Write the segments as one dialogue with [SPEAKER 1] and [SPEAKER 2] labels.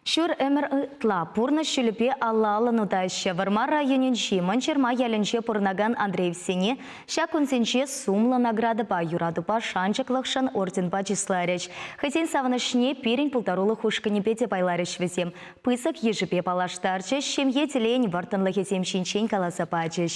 [SPEAKER 1] Ҫур ӗмӗр ытла пурнӑҫ ҫулӗпе алла-аллӑн утаҫҫӗ. Вӑрмар районӗнчи Мӑнҫырма ялӗнче пурӑнакан Андреевсене ҫак кунсенче сумлӑ наградӑпа, юратупа шанчӑклӑхшӑн орденпа чысларӗҫ. Хӑйсен савӑнӑҫне пирӗн пултарулӑх ушкӑнӗпе те пайларӗҫ вӗсем. Пысӑк йышӗпе паллаштарчӗҫ, ҫемье телейӗн вӑрттӑнлӑхӗсем ҫинчен каласа пачӗҫ.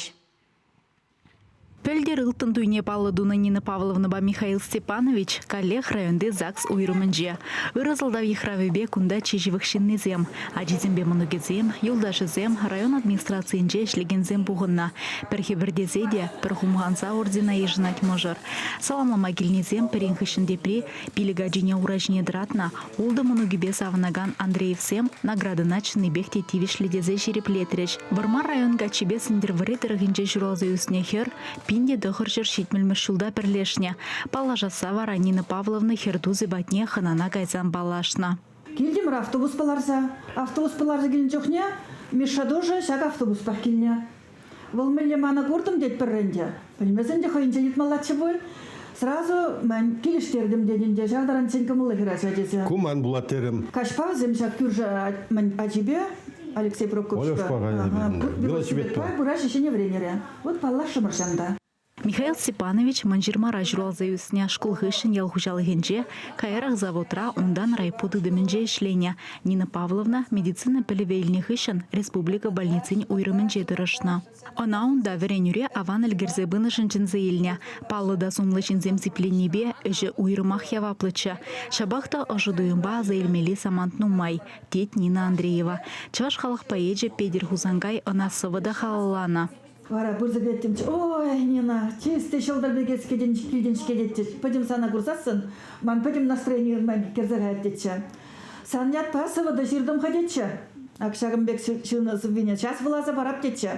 [SPEAKER 2] Пӗлтӗр ылтӑн туйне паллӑ тунӑ Нина Павловнӑпа Михаил Степанович каллех районти ЗАГС уйрӑмӗнче. Ырӑ сӑлтав йыхравӗпе кунта чи ҫывӑх ҫыннисем, ачисемпе мӑнукӗсем, юлташӗсем, район администрацийӗнче ӗҫлекенсем пухӑннӑ. Пӗр хӗпӗртесе те, пӗр хумханса ордена йышӑнать мӑшӑр. Саламлама килнисем пӗрин хыҫҫӑн тепри пилӗк ачине ура ҫине тӑратнӑ, Ултӑ мӑнукӗпе савӑнакан Андреевсем наградӑна чӑннипех те тивӗҫлӗ тесе ҫирӗплетрӗҫ. Вӑрмар район каччипе Сӗнтӗрвӑрри тӑрӑхӗнче ҫуралса ӳснӗ хӗр 1970-мӗш ҫулта пӗрлешнӗ. Паллашасса вара Нина Павловна хӗр тусӗ патне хӑнана кайсан паллашнӑ.
[SPEAKER 3] Килтӗмӗр автобуспа ларса. Автобуспа ларса килнӗ чухне Миша тоже ҫак автобуспах килнӗ. Вӑл мӗнле мана куртӑм тет пӗрренте. Пӗлмесен те хӑйӗнчен ыйтмаллаччӗ пуль. Сразу мӗн килӗштердӗм тет ӗнтӗ ҫав таранччен кӑмӑллӑ хӗрача тесе.
[SPEAKER 4] Ку ман пулать терӗм.
[SPEAKER 3] Каҫпа вӗсем ҫак кӳршӗ мӗн ачипе Алексей Прокопьевпа велосипедпа пыраҫҫӗ ҫӗнӗ вӗренере. Вот паллашрӑмӑр ҫанта.
[SPEAKER 2] Михаил Степанович Мӑнҫырмара ҫуралса ӳснӗ, шкул хыҫҫӑн ял хуҫалӑхӗнче, каярах заводра, унтан райпо тытӑмӗнче ӗҫленӗ. Нина Павловна медицина пӗлӗвӗ илнӗ хыҫҫӑн республика больницин уйрӑмӗнче тӑрӑшнӑ. Ӑна унта вӗренӳре аван ӗлкӗрсе пынӑшӑн чӗнсе илнӗ. Паллӑ та сумлӑ ҫынсем сипленнипе ӗҫӗ уйрӑмах яваплӑччӗ. Ҫапах та ӑшӑ туйӑмпа аса илмелли самант нумай, тет Нина Андреева. Чӑваш халӑх поэчӗ Петӗр Хусанкай ӑна сӑвӑ та халалланӑ.
[SPEAKER 3] Вара пырса кӗреттӗмччӗ. Ой, Нина, чисти ҫӑлтӑр пек эс килтӗн-ҫке тетчӗҫ. Пӗтӗм сана курсассӑн ман пӗтӗм настроени мӗн кӗрсе каять тетчӗ. Сан ятпа сӑвӑ та ҫыртӑм-ха тетчӗ. Ак ҫакӑн пек ҫырнӑ сӑввине час вуласа парап тетчӗ.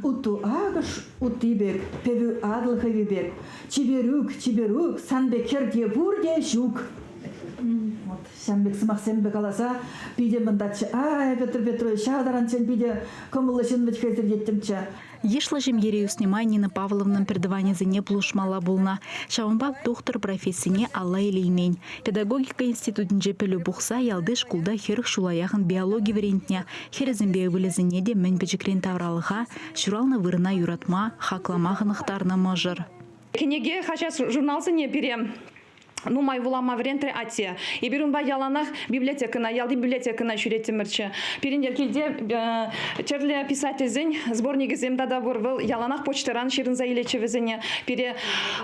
[SPEAKER 3] Утту акӑш утти пек, пӗвӳ Атӑл хӑви пек. Чиперук, чиперук, сан пек хӗр те пур те ҫук. Вот ҫавӑн пек сӑмахсемпе каласа питӗ мӑнтатчӗ. Ай, Петр Петрович, ҫав таранччен питӗ кӑмӑллӑ ҫын вӗт хӑйсӗр теттӗмччӗ.
[SPEAKER 2] Йышлӑ ҫемьере ӳснӗ май Нина Павловнӑн пӗртӑванӗсене пулӑшмалла пулнӑ. Ҫавӑнпа тухтӑр профессине алла илеймен. Педагогика институтӗнче пӗлӳ пухса ялти шкулта 40 ҫула яхӑн биологи вӗрентнӗ. Хӗрӗсемпе ывӑлӗсене те мӗн пӗчӗкрен тавралӑха, ҫуралнӑ вырӑна юратма, хаклама хӑнӑхтарнӑ мӑшӑр.
[SPEAKER 5] Кӗнеке, хаҫат-журналсене пире нумай вулама вӗрентрӗ атте. Эпир унпа яланах библиотекӑна, ялти библиотекӑна ҫӳреттӗмӗрччӗ. Пирӗн килте тӗрлӗ писательсен сборникӗсем тата пур. Вӑл яланах почтӑран ҫырӑнса илетчӗ вӗсене. Пире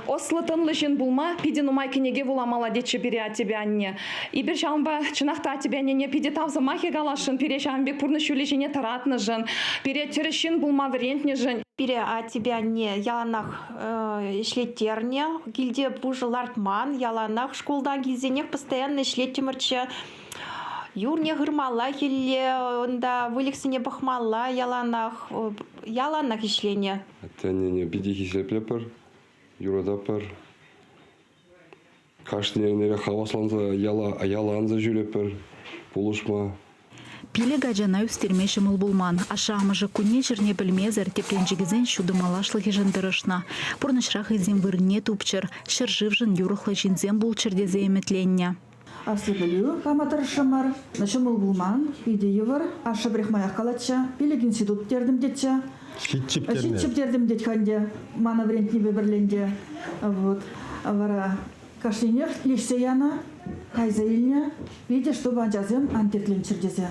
[SPEAKER 5] ӑслӑ-тӑнлӑ ҫын пулма питӗ нумай кӗнеке вуламалла тетчӗ пире аттепе анне. Эпир ҫавӑнпа чӑнах та аттепе аннене питӗ тав сӑмахӗ каласшӑн, пире ҫавӑн пек пурнӑҫ ҫулӗ ҫине тӑратнӑшӑн, пире тӗрӗс ҫын пулма вӗрентнӗшӗн.
[SPEAKER 6] Пире аттепе анне яланах ӗҫлеттернӗ. Килте пушӑ лартман, яланах шкултан килсенех постоянно ӗҫлеттӗмӗрччӗ. Юрне хырмалла хӗлле, унта выльӑхсене пӑхмалла яланах, яланах ӗҫленӗ.
[SPEAKER 7] Атте-аннене питӗ хисеплетпӗр, юрататпӑр. Кашни эрнере хавасланса яла, яла анса ҫӳретпӗр пулӑшма.
[SPEAKER 2] Пилӗк ачана ӳстерме ҫӑмӑл пулман. Ашшӗ-амӑшӗ кунне-ҫӗрне пӗлмесӗр тӗпренчӗкӗсен ҫутӑ малашлӑхӗшӗн тӑрӑшнӑ. Пурнӑҫра хӑйсен вырӑнне тупчӑр, ҫӗршывшӑн юрӑхлӑ ҫынсем пулччӑр тесе ӗмӗтленнӗ.
[SPEAKER 3] Аслӑ пӗлӳ пама тӑрӑшрӑмӑр. Ҫӑмӑл пулман, питӗ йывӑр. Ашшӗ пӗрехмаях калатчӗ. Пилӗк институт пӗтертӗм тетчӗ.
[SPEAKER 4] Ҫиччӗ пӗтернӗ.
[SPEAKER 3] Ҫиччӗ пӗтертӗм тет-ха ӗнтӗ. Мана вӗрентнипе пӗрле Вот. Вара кашнинех леҫсе янӑ, кайса илнӗ. Питӗ, чтобы ачасем ан тертленччӗр тесе.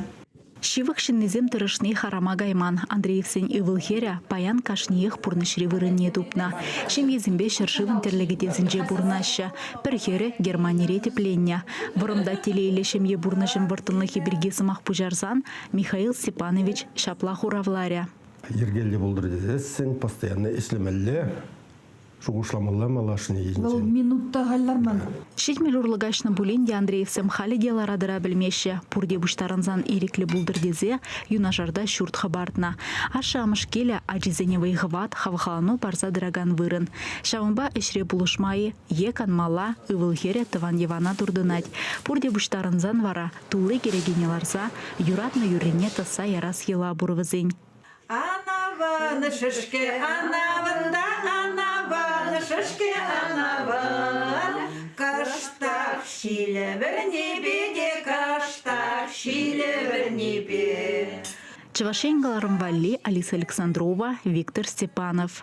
[SPEAKER 2] Ҫывӑх ҫыннисем тӑрӑшни харама кайман. Андреевсен ывӑл-хӗрӗ паян кашниех пурнӑҫри вырӑнне тупнӑ. Ҫемьесемпе ҫӗршывӑн тӗрлӗ кӗтесӗнче пурӑнаҫҫӗ. Пӗр хӗрӗ Германире тӗпленнӗ. Вӑрӑм та телейлӗ ҫемье пурнӑҫӗн вӑрттӑнлӑхӗ пирки сӑмах пуҫарсан Михаил Степанович ҫапла хуравларӗ.
[SPEAKER 4] Йӗркеллӗ пултӑр тесессӗн постоянно ӗҫлемелле, шухӑшламалла малашне енчен.
[SPEAKER 3] Вӑл минут та халь ларман.
[SPEAKER 2] 70 урлӑ каҫнӑ пулин те Андреевсем халӗ те лара-тӑра пӗлмеҫҫӗ. Пурте пуҫтарӑнсан ирӗклӗ пултӑр тесе юнашарта ҫурт хӑпартнӑ. Ашшӗ-амӑш килӗ ачисене вӑй-хӑват, хавхалану парса тӑракан вырӑн. Ҫавӑнпа ӗҫре пулӑшма-и е канмалла ывӑл-хӗрӗ тӑван йӑвана туртӑнать. Пурте пуҫтарӑнсан вара тулли кӗрекене ларса юратнӑ юррине тӑсса ярас йӑла пур вӗсен.
[SPEAKER 8] Анаван шӗшкӗ, анаван та анаван, шӗшкӗ анаван. Кӑштах ҫилӗ вӗрнипе те кӑштах.
[SPEAKER 2] Чӑваш Ен кӑларӑм валли Алиса Александрова, Виктор Степанов.